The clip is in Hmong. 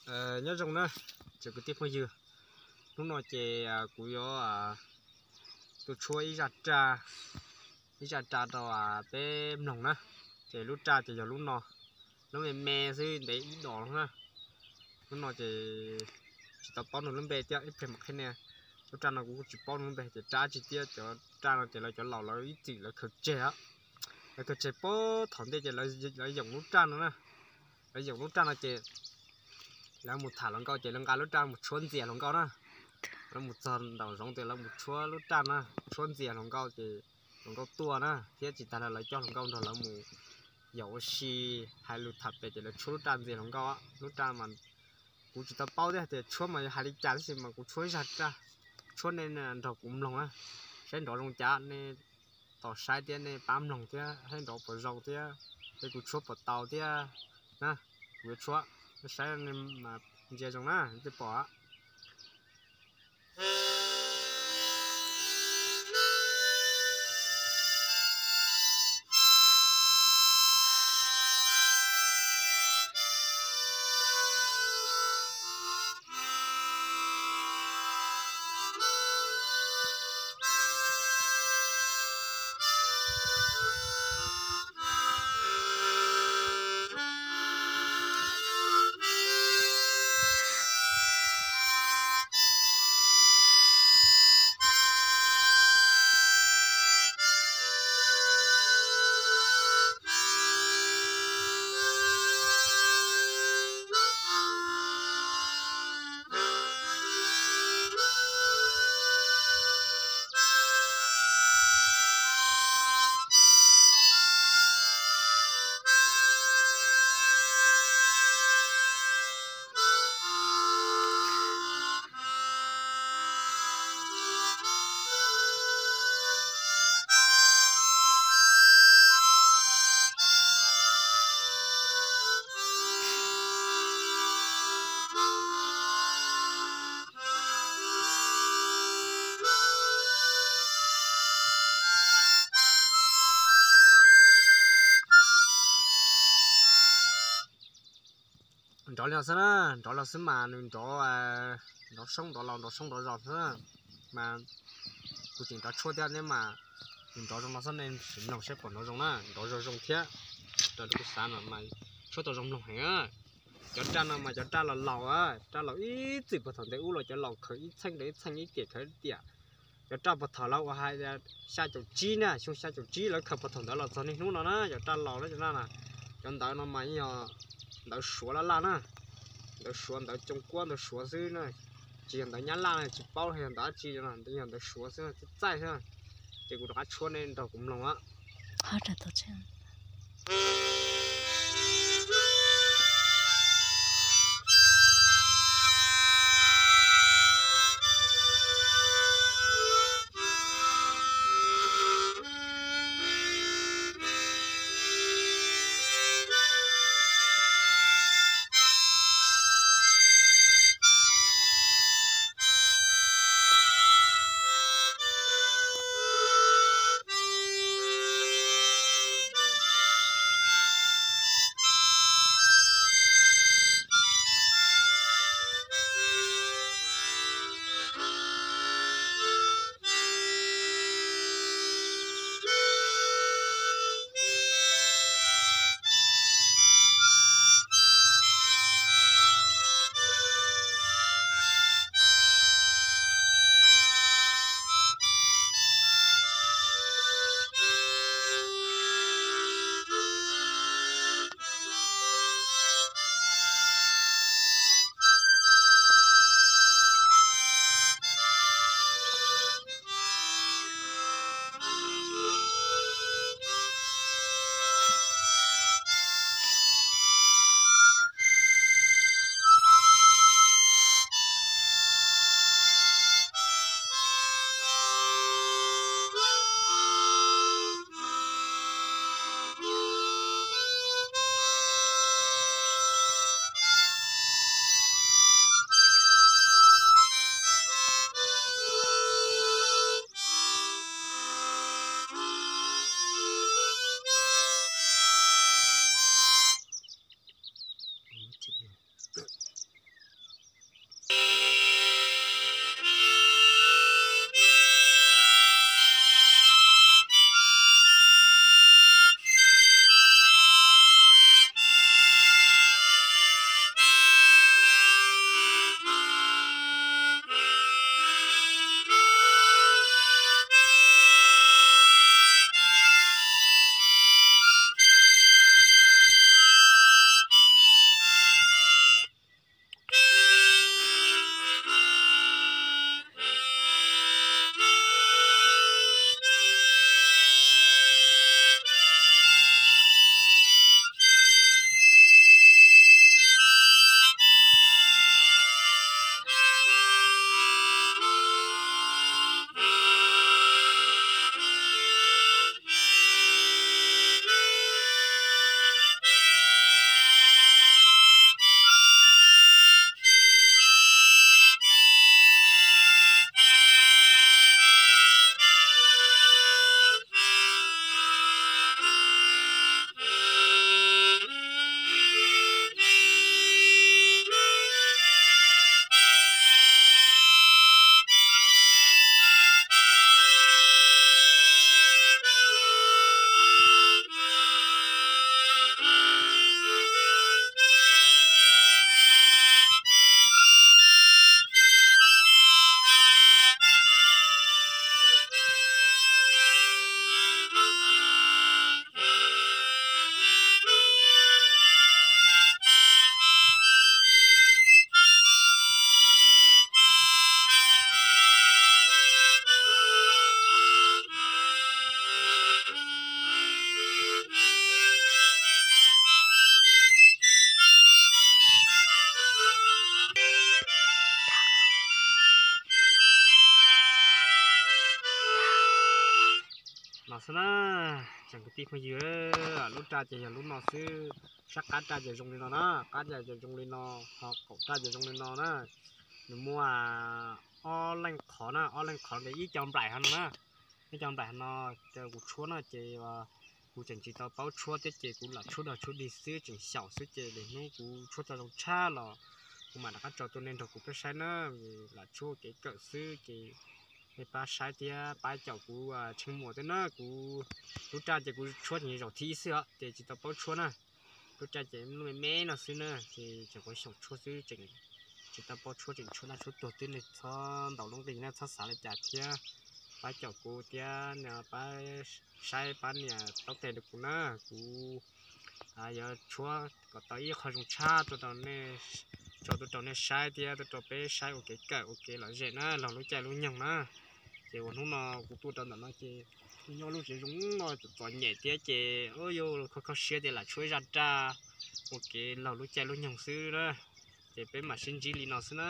Nyob zoo na, tsoom kwv tij phooj ywg, hnub no ces kuv yuav tuaj tshuab ib zaj raj, ib zaj raj rau peb mloog na. Ces lub raj ces yog lub no, lub me me xwb ntev ib dos na. Lub no ces tsis tau paub nws lub npe thiab, ib pliag mam qhia nej. Lub raj no kuv kuj tsis paub nws lub npe ces raj tsis tiab, cov raj no ces lawv cov laus lawv ib txwm lawv khaws tseg, lawv khaws tseg puag thaum ntej ces lawv yoom lub raj no na. Lawv yoom lub raj no ces lawv mus tham hluas nkauj ces lawv nqa lub raj mus tshuab ntxias hluas nkauj na. Lawv mus txog nraum zoov ces lawv mus tshuab lub raj na, tshuab ntxias hluas nkauj ces hluas nkauj tuaj na, thiab tsis tas li lawv coj hluas nkauj nrog lawv mus yaum ua si, hais lus tham pem ces lawv tshuab lub raj ntxias hluas nkauj. Lub raj mas kuv tsis tau paub thiab tias tshuab mas yog hais li cas tab sis mas kuv tshuab zaj raj, tshuab nej nrog kuv mloog na, saib nrov zoo cas nej tos saib thiab nej pab mloog thiab saib nrov puas zoo thiab, es kuv tshuab puas tau thiab na. Kuv yuav tshuab, saib nej mas ntsia zoo na, nej pom. Nrov li no xwb na, nrov li no xwb mas nws nrov, nrov soob nrov laus nrov soob nrov zos xwb na. Mas kuv tseem rov tshuab thiab ne mas nws nrov zoo no xwb, nej sim mloog saib puas nrov zoo na, nrov zoo zoo thiab. Raws li kuv xav no mas tshuab tau zoo mloog heev. Cov raj no mas cov raj laus laus, raj laus ib txwm puag thaum ntawd ub los cov laus khaws ib txheej rau ib txheej, ib tiam khaws ib tiam. Cov raj puag thaum lawv ua hais xya caum tsib na, xyoo xya caum tsib lawv khaws puag thaum ntawd los txog niaj hnub no na, cov raj laus na, cov ntawd no mas yog ntawv Suav laj laj na, ntawv Suav, ntawv Coom Kuab, ntawv Suav xwb na, tsis yog ntawv Nyab Laj, tsis paub yog ntawv dab tsi no, yog ntawv Suav xwb, txaij xwb. Ces kuv rov qab tshuab nej nrog kuv mloog. Na, tsoom kwv tij phooj ywg, lub raj ces yog lub no xwb. Sab qab raj ces zoo li no na, qab raj ces zoo li no, ho qaum raj ces zoo li no na. Nws muaj ob leej qhov na, ob leej qhov ces ib co nplaim ho no na. Ib co nplaim ho no, ces kuv tshuab no ces kuv tseem tsis tau paub tshuab thiab ces kuv lam tshuab dog tshuab dig xwb, tseem xyaum xwb ces lwm hnub kuv tshuab tau zoo tshaj los kuv mam rov qab tso tuaj nej nrog kuv peb saib na. Lam tshuab kev kawm xwb ces nej pab saib thiab pab caum kuv tshee muas thiab na. Kuv lub raj ces kuv tshuab tseem zaum thib ib xwb os, ces tsis tau paub tshuab na. Lub raj ces lub me me no xwb na, ces tseem kuv xyaum tshuab xwb, tseem tsis tau paub tshuab, tseem tshuab naj tshuab tuag xwb. Nej txhob ntaus lub nqi na, txhob xav li cas thiab, pab caum kuv thiab pab saib pab nias taub teg rau kuv na. Kuv yuav tshuab kom tau ib qho zoo tshaj tuaj rau nej, tso tuaj rau nej saib thiab tuaj rau peb saib ua kev kawm ua kev lom zem na, laug lub caij lub nyoog na. Ces uas hnub no kuv tuaj rau ntawm no ces kuv nyob lub tsev zoo no txom txom nyem thiab ces ua yuav kho kho siab ces lam tshuab ib zaj raj ua kev laug lub caij lub nyoog xwb na. Ces peb mam sib ntsib li no xwb na.